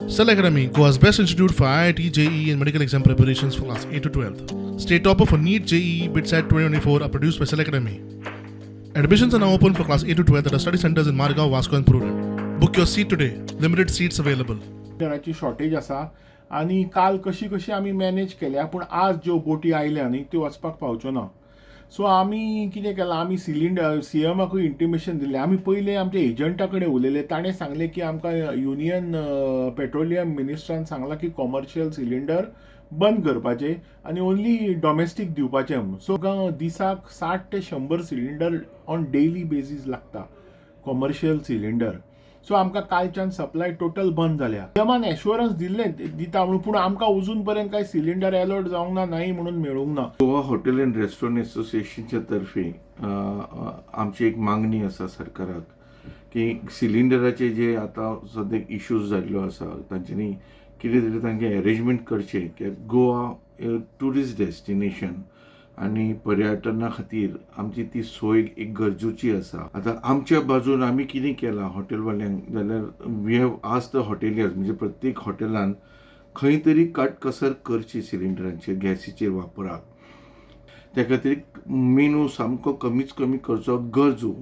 Cell Academy, Goa's best institute for IIT, JEE, and medical exam preparations for class 8 to 12. State topper for NEET, JEE, BITSAT 2024 are produced by Cell Academy. Admissions are now open for class 8 to 12 at our study centers in Margao, Vasco, and Prudent. Book your seat today. Limited seats available. सिलिंडराची shortage आसा आनी काल कशी कशी आमी manage केल्या, पूण आज ज्यो बोटी आयल्या न्ही, त्यो वचपाक पावच्यो ना. सो आमी कितें केलां, आमी सिलिंडर सीएमाकूय इंटिमेशन दिलें. आमी पयलें आमच्या एजंटा कडेन उलयले. ताणें सांगलें की आमकां युनियन पेट्रोलियम मिनिस्टरान सांगलां की कॉमर्शियल सिलिंडर बंद करपाचे आनी ओन्ली डॉमेस्टीक दिवपाचे म्हणून. सो आमकां दिसाक 60 ते 100 सिलिंडर ऑन डेली बेजीस लागता, कॉमर्शियल सिलिंडर. सो आमकां कालच्यान सप्लाय टोटल बंद जाल्या. सीएमान एश्योरन्स दिल्लें दिता म्हणून, पूण आमकां अजून पर्यंत कांय सिलिंडर एलॉट जावंक ना, नाही म्हणून मेळूंक ना. गोवा हॉटेल अँड रेस्टॉरंट एसोसिएशनच्या तर्फे आमची एक मागणी आसा सरकाराक की सिलिंडराचे जे आतां सद्याक इश्यूज जाल्लो आसा, तांच्यांनी कितें तरी तांचें अरेंजमेंट करचें, कित्याक गोवा ट्युरिस्ट डेस्टिनेशन आनी पर्यटना खातीर आमची ती सोय एक गरजेची आसा. आतां आमच्या बाजून आमी कितें केलां हॉटेलवाल्यांक जाल्यार, we have asked the hoteliers, म्हणजे प्रत्येक हॉटेलान खंय तरी काटकसर करची सिलिंडरांचेर, गॅसीचेर वापराक. त्या खातीर मेनू सामको कमीच कमी करचो गरजू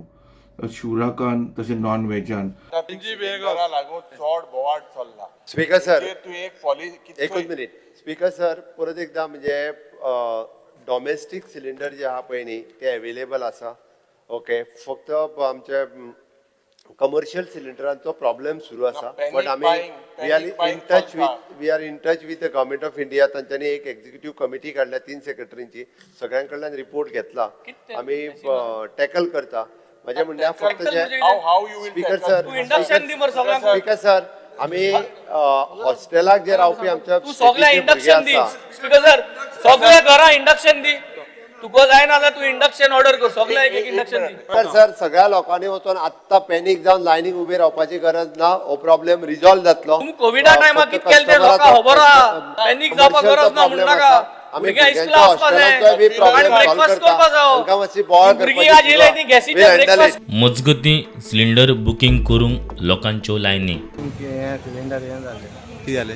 शिवराकान तशें नॉन वेजान. सिलिंडरा लागून चड बोवाळ चल्ला. स्पीकर सर, चेर तूं एक पॉलिसी एकूच मिनीट. स्पीकर सर, परत एकदा, म्हणजे डॉमेस्टीक सिलिंडर जे आहा पळय न्ही, ते अवेलेबल आसा, ओके. फक्त आमचे कमर्शियल सिलिंडरांचो प्रॉब्लेम सुरू आसा. Panic but आमी buying, we are panic in buying touch चलता. With we are in touch with the Government of India. तांच्यांनी एक एक्झिक्युटीव कमिटी काडल्या तीन सेक्रेटरींची. सगळ्यां कडल्यान रिपोर्ट घेतला, आमी टॅकल करता. म्हजें म्हणल्यार फक्त जे How you will speaker tackle? Sir, तूं इंडक्शन दी मरे सगळ्यांक. स्पीकर सर, आमी हॉस्टेलाक जे रावपी आमच्या तूं सगळ्या स्टेटीचे भुरगे इंडक्शन दी. आसा. स्पीकर सर, सगळ्या घरां इंडक्शन दी. तुका जायना जाल्यार तूं इंडक्शन ऑर्डर कर. सगळ्या एक एक इंडक्शन दी. तर सर, सगळ्या लोकांनी वचून आत्ता पॅनीक जावन लायनीक उबे रावपाची गरज ना. हो प्रॉब्लेम रिजॉल्व जातलो. तुमी कोविडा टायमार कित केलें तें लोकांक खबर आहा. पॅनीक जावपाक गरज ना म्हणनाका. आमी भुरग्यां इस्कुला वचपा जाय, बी प्रॉब्लेम सॉल्व ब्रेकफास्ट करता. करपा जावो. तांकां मातशी बोवाळ भुरगीं आज येयले ती गॅसीचेर ब्रेकफास्ट. मजगतीं, सिलिंडर बुकींग करूंक लोकांच्यो लायनी. हें सिलिंडर हें जालें. कितें जालें?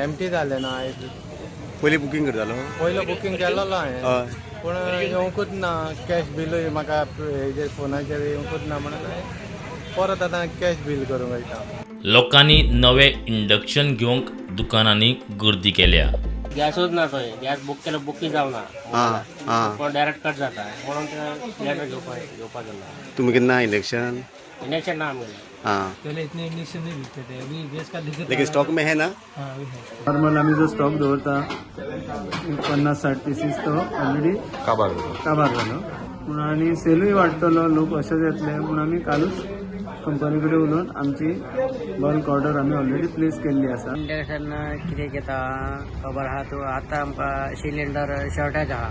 एमटी जालें ना आयज. पयलीं बुकींग करतालो? पयलो बुकींग केलेलो हांवें. पूण येवंकूच ना. कॅश बिलूय म्हाका हेजेर फोनाचेर येवंकूच ना, म्हणून हांवें परत आतां कॅश बील करूंक वयता. लोकांनी नवे इंडक्शन घेवंक दुकानांनी गर्दी केल्या. गॅसूच ना थंय. गॅस बूक केलो, बुकींग जावना. आं आं पण डायरेक्ट कट जाता म्हणून ते सिलेंडर घेवपाक गेलो. तुमी केन्ना इंडक्शन? इंडक्शन ना आमगेलें. पहले इतने इंडक्शन नहीं बिकते थे, अभी गैस का दिक्कत. लेकिन स्टॉक में है ना? हाँ, अभी है. नॉर्मल आमी जो स्टॉक दवरता 50-60 पिसीस, तो ऑलरेडी काबार. काबार जालो. पूण आनी सेलूय वाडटलो, लोक अशेच येतले म्हूण आमी कालूच कंपनी कडेन उलोवन आमची बल्क ऑर्डर आमी ऑलरेडी प्लेस केल्ली आसा. इंडक्शन कितें घेता खबर आहा तूं? आतां आमकां सिलिंडर शॉर्टेज आहा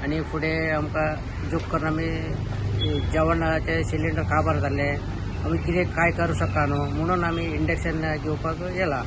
आनी फुडें आमकां जोक करून आमी जेवणाचे सिलिंडर काबार जाल्ले, आमी कितें काय करूं शकना न्हू, म्हणून आमी इंडक्शन घेवपाक गेला.